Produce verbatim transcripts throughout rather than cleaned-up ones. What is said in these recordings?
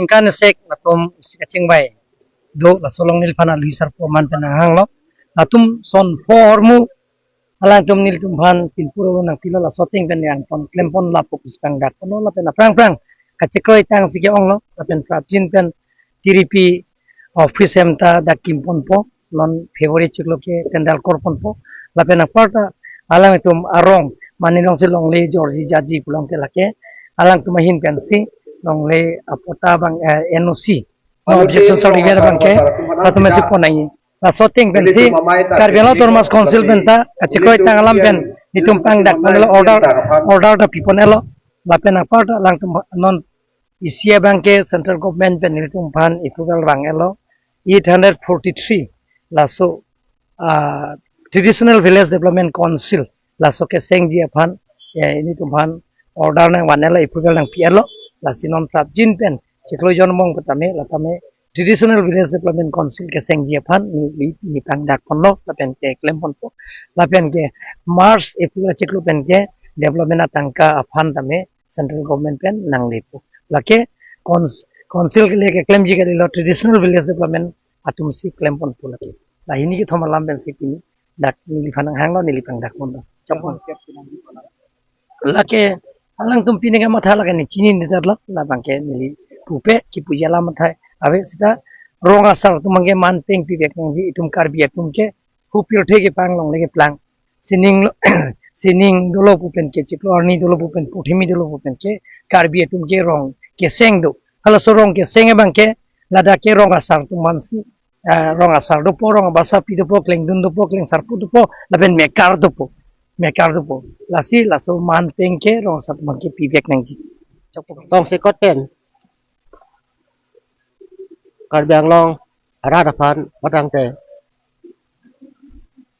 Ningkan sek latum isi kachingvai do, laso along neliphan alui sarpo aman pen nanghanglo. Latum son pho ahormu alangtum nelitumphan pinpur nangpilo, laso ateng pen nangton klempon lapu pusi pangdakponlo, lapen aphrang aphrang kachekroi tangsi ke-onglo, lapen prapjin pen tiripi office hem ta dak kimponpo, non February chiklo ke tendal korponpo, lapen aparta alangtum arong, mane alongsi longle jorji jaji pulote lake alangtum ahin pensi longle apota abang, eh, N O C, no objection certificate abangke latum isi pon nangji. Laso ateng pensi Karbi Anglong Autonomous Council pen ta kachekroi tang alam pen nelitum pangdakponlo, order, order ta piponlo, lapen aparta alangtum non isi abangke central government pen nelitumphan approval vanglo, eight hundred forty-three, laso, ah, Traditional Village Development Council, laso kesengji aphan, eh, nelitumphan order nangvanlo, approval nangpilo, lasi non prapjin pen chiklo jon angbong petame, latame Traditional Village Development Council kesengji aphan ne, ne, ne pangdakponlo, lapen ke klemponpo, lapen ke March, April chiklo pen ke development atangka aphan tame central government pen nanglepo. Lake cons-, council ke lake klemji kalilo, Traditional Village Development atumsi klemponpo lake. La hini kethom alam pensi pini dak neliphan nanghanglo, neli pangdakponlo. Chapon. Lake alangtum pini kamatha lake ne chinine detlo, labangke neli pupe kipuji alam athai ave seta rong asar atum abangke man peng pivek nangji, itum Karbi atum ke hu pirthe kepang longle keplang. Sining lo, sining dolo pu pen ke, chiklo arni dolo pu pen, puthimi dolo pu pen ke, Karbi atum ke rong keseng do. Halaso rong keseng abangke ladak ke rong asar atum aphansi, eh, rong asar dopo, rong abasapi dopo, klengdun dopo, klengsarpo dopo, lapen mekar dopo, mekar dopo. Lasi laso man peng ke rong asar atum abangke pivek nangji. Tongsekot pen Karbi Anglong arat aphan matangte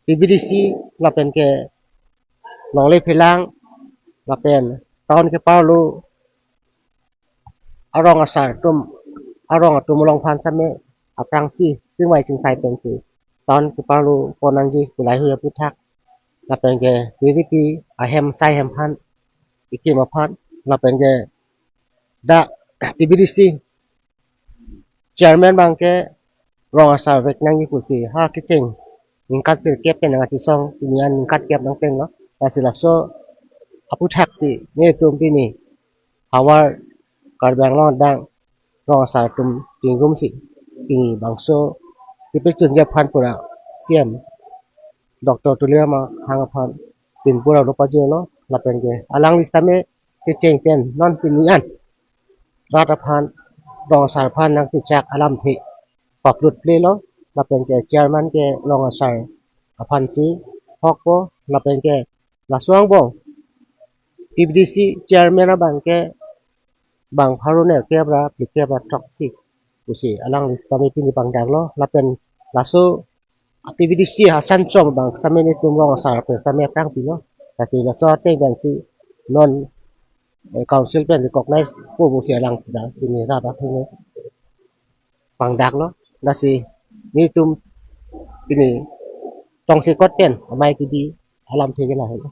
P V D C lapen ke longle phelang lapen town keparlo arong asar atum, arong atum along aphan same aphrangsi chingvai chingsai pensi town keparlo pon nangji, kulai hui aputhak, lapen ke tiripi ahem sai hem aphan, ikim aphan, lapen ke dak P V D C chairman abangke rong asar vek nangji pusi ha kecheng ningkan sirkep pen nangkachesong, pini an ningkan kep nangplenglo. Lasi laso aputhak si netum pini havar Karbi Anglong adang rong asar atum chingrumsi pini bangso kepachunji aphan pura C M Doctor Tuliram Ronghang aphan pinpur arlo pajirlo, lapen ke alangli sitame kecheng pen non pini an rat aphan, rong asar aphan nangtuchak alamthe paplutplelo, lapen ke chairman ke rong asar aphansi hokpo, lapen ke laso angbong P V D C chairman abangke bang pharo nerkep ra phlikep ra throksi pusi alangli sitame pini pangdaklo, lapen laso P V D C asan chom abang sitame netum rong asar pen sitame aphrang pilo. Lasi laso ateng pensi non, eh, council pen recognize po pusi alang sita pini rat atum pangdaklo. Lasi netum pini tongsekot pen amei kidi alamthe ke lahelo.